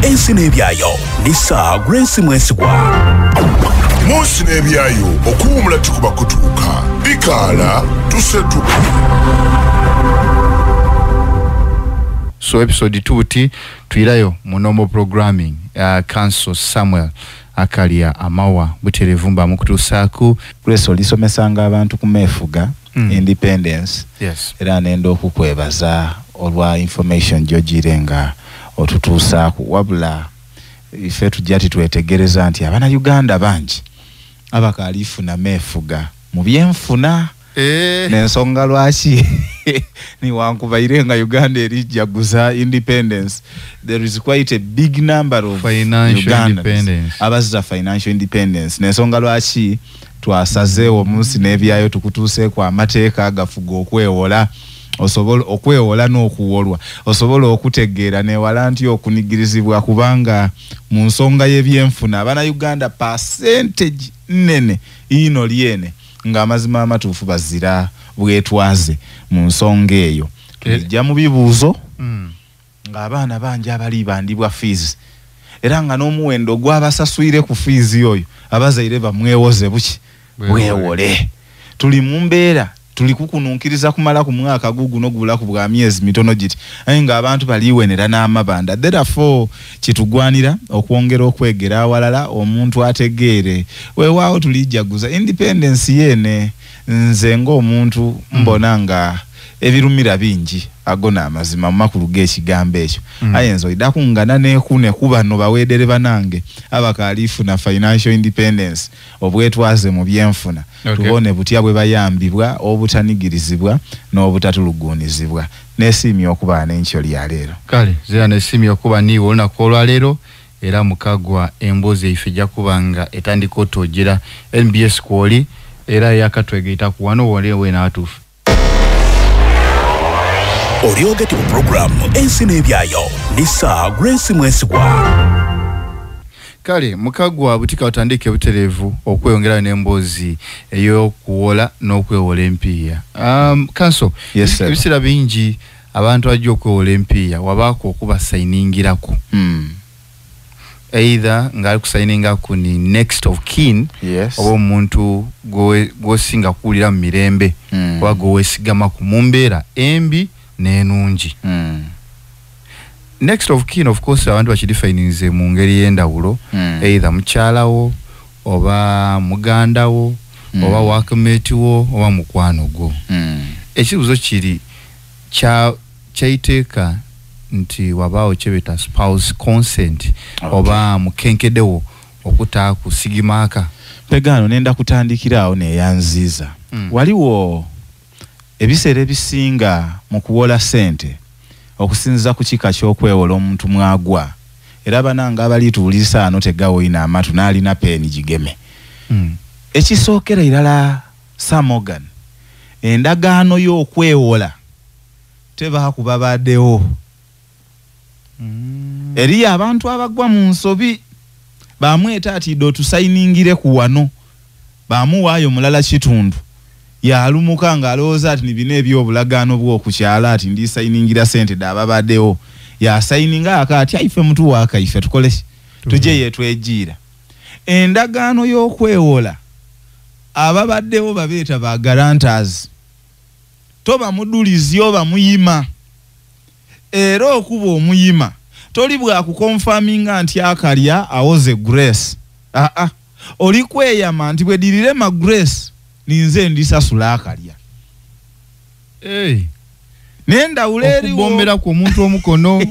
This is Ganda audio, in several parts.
Ensi n'ebyayo ni Sir Grace Mwesigwa. Munsi n'ebyayo okuwumula tikuba kutuuka bikaala tusetuka. So episode 2 ti tuirayo mu normal programming. Council Samuel Akalia Amawa buterevumba mukutuusaaku. Grace olisomesanga abantu ku meefuga independence. Yes. Era nenda okukwebaza olwa information gy'ogirenga otutuusaaku, wabula ife tujja titwetegereza nti abana Uganda bangi abakaalifuna meefuga mu byenfuna. N'ensonga lwaki niwankubaire nga Uganda erijaguza independence, there is quite a big number of financial independence, abazza financial independence. N'ensonga lwaki twasazeewo munsi n'ebyayo tukutuuseeko amateeka agafuga okwewola, osobola okwewola n'okuwolwa, osobola okutegeera newala nti okunigirizibwa, kubanga mu nsonga y'ebyenfuna abana Uganda percentage nnene ino lyene ng'amazima amatuufu bazira bwetwaze mu nsonga eyo. Tujja mu bibuuzo ng'abaana bangi abali bandibwa fees, era nga n'omuwendo gw'abasaswire ku fees oyo abazaire bamwewoze buki bwewole. Tuli mu mbeera tuli kukununkiriza kumala ku mwaka guguno gubulaku bwa myezi mitono giti, aye ng'abantu baliwenera n'amabanda. Therefore kitugwanira okwongera okwegera awalala omuntu ategeere. Weewaawo tulijaguza independence yene, nze ng'omuntu mbona nga ebirumira bingi ago n'amazima mu makulu g'ekigambo ekyo. Aye nze oida kungana neekune ku bano baweedere banange abakaalifuna financial independence, obwetwaze mu byenfuna. Tubone butya bwe bayambibwa obutanigirizibwa n'obutatulugunizibwa. Nesiimye okuba n'enkyo lya leero. Kale zera nesiimye okuba niiwe olunaku olwaleero, era mukagwa emboozi eife ejja kuba nga etandika otojera NBS kwoli, era yakatwegaita ku wano woli wenaatuufu. Oryogeti mu program Ensi n'ebyayo ni Sir Grace Mwesigwa. Kale mukagwa butika otandike butereevu okweyongerayo n'emboozi ey'okuwola n'okwewola empiiya. Kanso, Yes, sir. Ebiseera bingi abantu bajja okwewola empiiya wabaako okubasayiningirako. Either ng'ali kusayiningako ni next of kin, Yes. oba omuntu gw'osinga kuwulira mu mirembe, oba gw'oweesigamaku mu mbeera embi n'enungi. Next of kin, of course, abantu bakidefininze mu ngeri y'endawulo, either mukyalawo oba mugandawo, oba workmate wo oba mukwano gwo. Ekibuuzo kiri kyaiteeka nti wabaawo kyebeta spouse consent, oba mukenkedewo okutaaku sigimaaka. Pegaano nenda kutandikira awo neyanziiza. Waliwo ebiseera ebisinga mu kuwola ssente okusinziza ku kika ky'okwewola omuntu mwagwa, era bananga abalituwulirisa ano tegawoyina amatu n'alina peeni gigeme. Ekisookera irala Sir Morgan, endagaano y'okwewola tebaakuba baddewo. Eriyo abantu abagwa mu nsobi, bamweta ati dde otusayiningire ku wano, bamuwaayo mulala kitundu, yalumuka ng'alowooza ati nibino ebyobulagaano bw'okukyala ati ndisayiningira ssente daababaddewo, yasayininga aka ati aife mutuwaaka ife tukole ki? Tujje yetwejiira. Endagaano y'okwewola ababaddewo babeeta ba guarantors, toba mudulizi oba muyima, era okuba omuyima toli bwakukonfaminga nti akalya awoze Grace. Aa, oli kweyama nti bwe dirirema Grace ninze ndisasula akalya. Nendawula eriwo okubombera ku omuntu omukono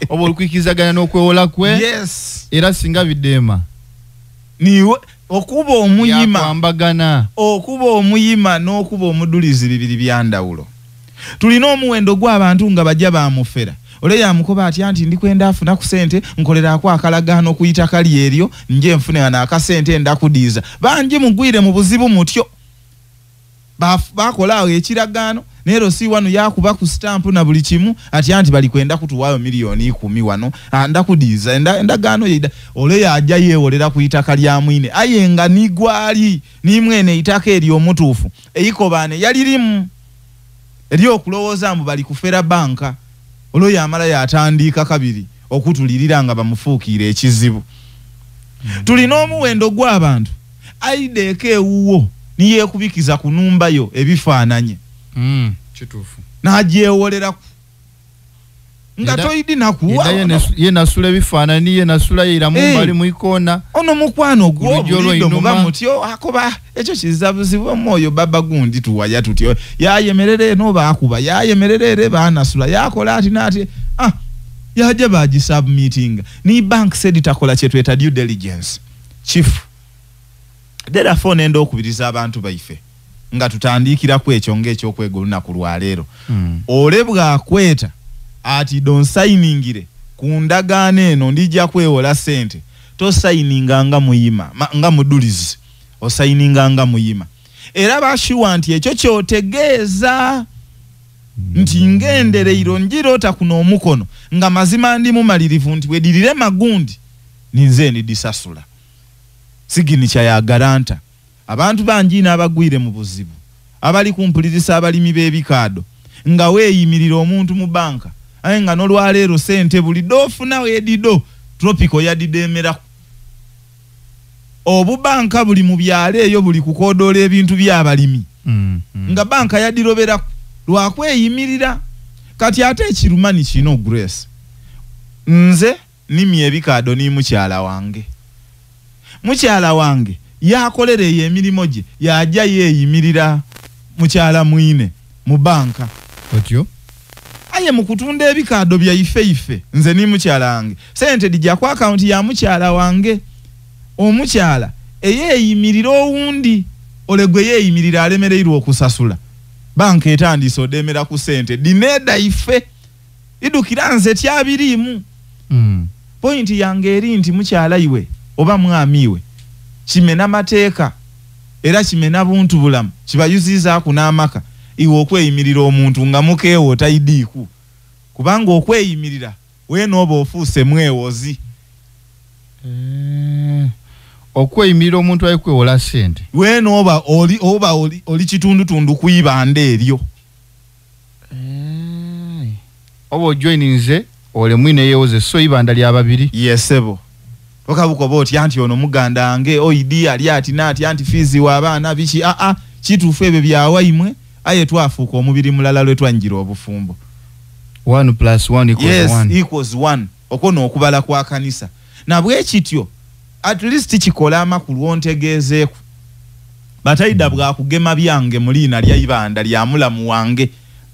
oba olukwikirizaganya n'okwewola kwe. Yes. Era singa bideema niwe okuba omuyima, yakwambagana. Okuba omuyima n'okuba omudulizi bibiri bya ndawulo. Tulina omuwendo gw'abantu nga bajja bamufera, ole yamukoba atya nti ndikwenda afuna ku ssente nkolerako akalagaano ku itaka lyeryo nje nfune wano akasente ndakudiiza. Bangi mugwire mu buzibu mutyo, bakola awo ekiragaano neero si wano yakuba ku stamp na buli kimu atya nti balikwenda kutuwaayo 10,000,000 wano, ndakudiiza endagaano yeida. Ole yajja yeewolera ku itaka lya mwine, aye nga nigwali nimwene itaka eryo omutuufu eikobaane yalirimu eryokulowooza mbu bali kufera banka. Olwo yamala yatandika kabiri okutulirira nga bamufuukira ekizibu. Tulina omuwendo gw'abantu aideeka ewuwo niyeekubikiza ku numbayo ebifaananye. Kituufu. N'agyewoleraku nga toyidi nakuwa ye nasula ebifaananyi ye nasula yeiramu bali mu ikoona ono mukwano gw'obulido muba mutyo akoba ekyo kizabuzibu omwoyo baba gundi tuwaya tutyo yayemerera eno baakuba yayemerera ere baanasula yakola ati n'ati yaja bagisubmittinga ni bank said takola kyetweta due diligence chief. Therefore nenda okubiriza abantu baife nga tutandikiraku ekyo ng'ekyokwega olunaku lwaleero. Ole bw'akweta ati donsayiningire ku ndagaano eno ndijja kwewola ssente, tosayininga nga muyima nga mudulizi, osayininga nga muyima. Era bashuwa nti ekyo kyotegeeza nti ngendereiro njiroota kuno omukono nga mazima ndi mumalirivu nti wedirire magundi ninze ndidisasula. Signature ya garanta. Abantu bangi n'abagwire mu buzibu abali kumpulirisa abalimi b'ebikaado nga weeyimirira omuntu mu banka aye nga n'olwaleero sente buli dofuna weedido tropical yadidemera. Obubanka buli mu byalo eyo buli kukodoola ebintu by'abalimi nga banka yadirobera lwakweyimirira. Kati ate ekirumani kino Grace, nze nimye ebikaado ni mukyala wange. Mukyala wange yakolera eyo emirimu gye yajja yeeyimirira mukyala mwine mu banka. Otyo aye mu kutunda ebikaado bya ife nze ni mukyala wange sente dijja ku akawunti ya mukyala wange. Omukyala eyeeyimirira owundi ole gwe yeeyimirira alemereirwa okusasula, banka etandise odemera ku sente dineda ife idukira nze tyabiriimu. Pointi yange eri nti mukyala iwe oba mwami we kimena mateeka era kimena buntu bulamu kibayuzizaaku n'amaka iwe okweyimirira omuntu nga mukeewo tayidiiku, kubanga okweyimirira weena oba ofuuse mwewozi. Okweyimirira omuntu ayekwewola ssente weena oba oli kitundutundu kuibanda eryo. Oba ojoininze ole mwine yeewoze so ibanda lya babiri. Yesebo okabukoba otya nti ono muganda wange oidi ali ati n'ati anti fiizi w'abaana biki kituufu ebyo byawaimwe aye twafuuka omubiri mulala lwe twanjira obufumbo. 1 + 1 = 1. Yes, equals 1. Okwo n'okubala kwa kanisa. Na bwe kityo at least kikola amakulu ontegeezeeku. Batayida bwakugema byange mu liina lya ibanda lya mulamu wange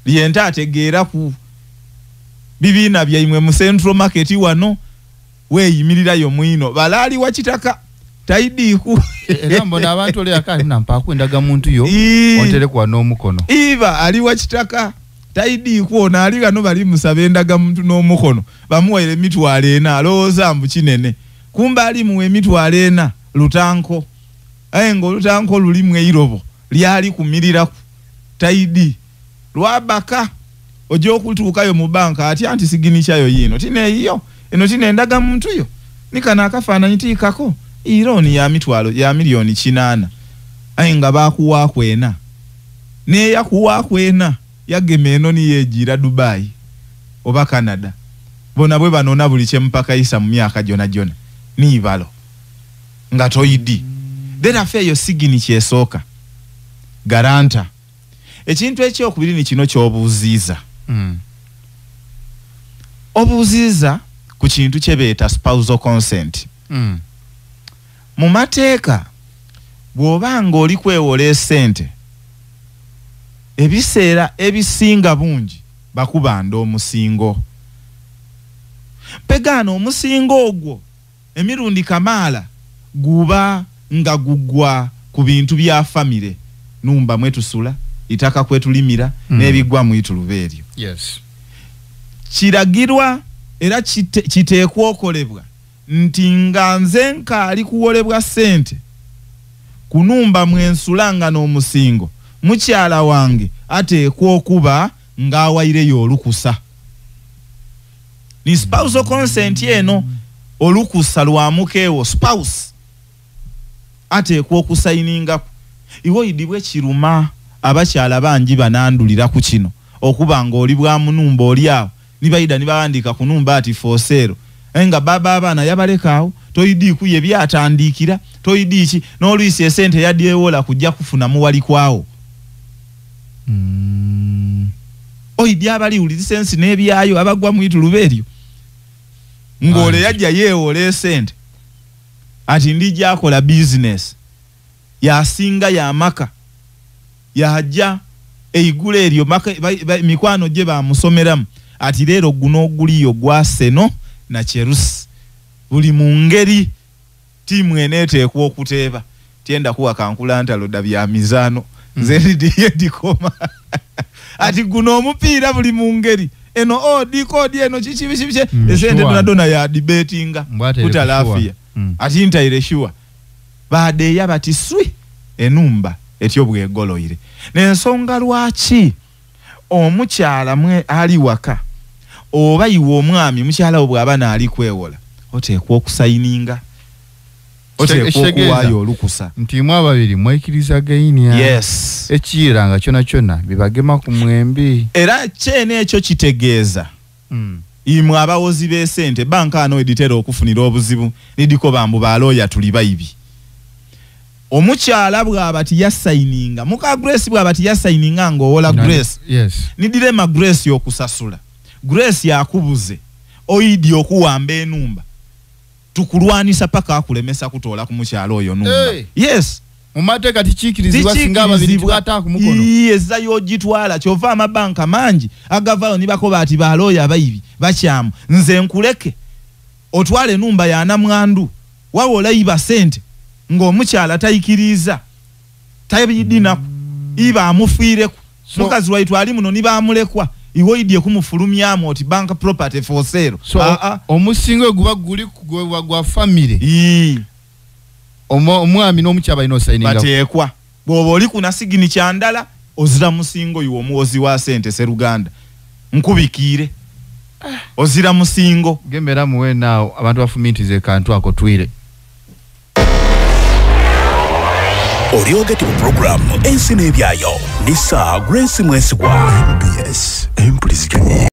lye ntaategeeraku bibiina byaimwe mu Central Market wano weeyimirirayo mwino balaali wa kitaka taidiiku. Era mbona abantu ole akali nampaku endagamuntu yo onterekwa n'omukono. Iba ali wa kitaka taidiiku ono ali gano bali musaba endagamuntu n'omukono bamuwaire emitwalo ena alowooza mbu kinene, kumba ali muwa emitwalo ena lutanko aye ng'olutanko lulimu eirobo lyali kumiriraku taidi lwabaka ojja okutuukayo mu banka ati anti siginikyayo yiino tineeyiyo eno tine endagamuntu yo nikano akafaananyi tiikako irooni ya mitwalo ya miliyoni 8 aye nga baakuwaako ena neeyakuwaako ena yagema eno niyeejiira Dubai oba Canada bona bwe banona buli kyemupakayisa mu myaka gyona gyona niibalo nga toyidi. Therefore eyo sigini kyesooka garanta. Ekintu ekyokubiri ni kino ky'obuuziiza. Obuuziiza ku kintu kye beeta spousal consent. Mu mateeka bw'oba ng'oli kwewola essente ebiseera ebisinga bungi bakubanda omusingo. Pegaana omusingo ogwo emirundi kamaala guba nga gugwa ku bintu bya famire, numba mwetusula, itaka kwetulimira, n'ebigwa mwituluba eryo. Yes. Kiragirwa era kiteekwa okolebwa nti nga nze nkaali kuwolebwa ssente ku numba mwensulanga n'omusingo, mukyala wange ateekwa okuba ng'awaireyo olukusa. Ni spousal consent eno olukusa lwa mukeewo spouse ateekwa okusayiningako. Iwe idibwe kiruma abakyala bangi banandulira ku kino okuba ng'oli bwa munumba oli awo nibayida nibawandiika ku numba ati for sale Nga baba abaana yabalekaawo toidi kuye byatandikira toidi ki n'oluisi esente yadyewola kujja kufuna muwali kwawo. Oidi abali ulisensi n'ebyayo abagwa mwitu luberyo ngole yajja yeewola esente ati ndijja akola business yasinga yamaka yajja eigule eryo mikwano gye bamusomeramu ati leero guno oguliyo gwa Seno na Cherusi buli mu ngeri tiimu eneeteekwa okuteeba tyenda kuwa kankula ntalo dda bya mizaano nze ndiye ndikoma ati guno omupiira buli mu ngeri eno odi kodi eno kiki biki biki esente donadona ya debatinga kutalafia ati ntaire sure badeya bati swi enumba etyo bwegoloire n'ensonga lwaki omukyala mwe ali waka oba iwe omwami mukyala wo bw'aba naali kwewola oteekwa okusayininga oteekwa okuwaayo olukusa nti mwe ababiri mwekiriza gainia. Yes. Ekiyiranga kyona kyona bibagema ku mwembi era kyene ekyo kitegeeza imwe abawozi b'esente banka ano editera okufunira obuzibu nidiko bambu balooya tuli bayibi. Omukyala bw'aba tiyasayininga muka Grace bw'aba tiyasayininga ng'owola Grace. Yes. Nidirema Grace y'okusasula Grace yakubuze oidi okuwamba enumba tukulwanisa paka akulemesa kutola ku mukyalo oyo numba. Hey. Yes. Mu mateeka tikiikirizibwa singa ababiri tukwata ku mukono. Eza yogitwala kyova amabanka mangi agavaayo ne bakoba ati balooya abayibi bakyamu nze nkuleke otwale enumba ya namwandu wawola iba sente ng'omukyala tayikiriza tabidina iba amufiireku. So, mukazi waitu ali muno nibamulekwa iwoidye kumufulumyamu oti bank property for sale. So omusingo guba guli kugwa gwa family. Omwami n'omukyala balina osayininga bateekwa bw'oba oli kuna signature ndala ozira musingo iwe omuwozi wa sente seruganda nkubikiire ozira musingo gemera muwe naawo abantu bafumintize kantu ako twire. Oryogeti program ensi n'ebyayo ni Sir Grace Mwesigwa. MBS empuliziganye.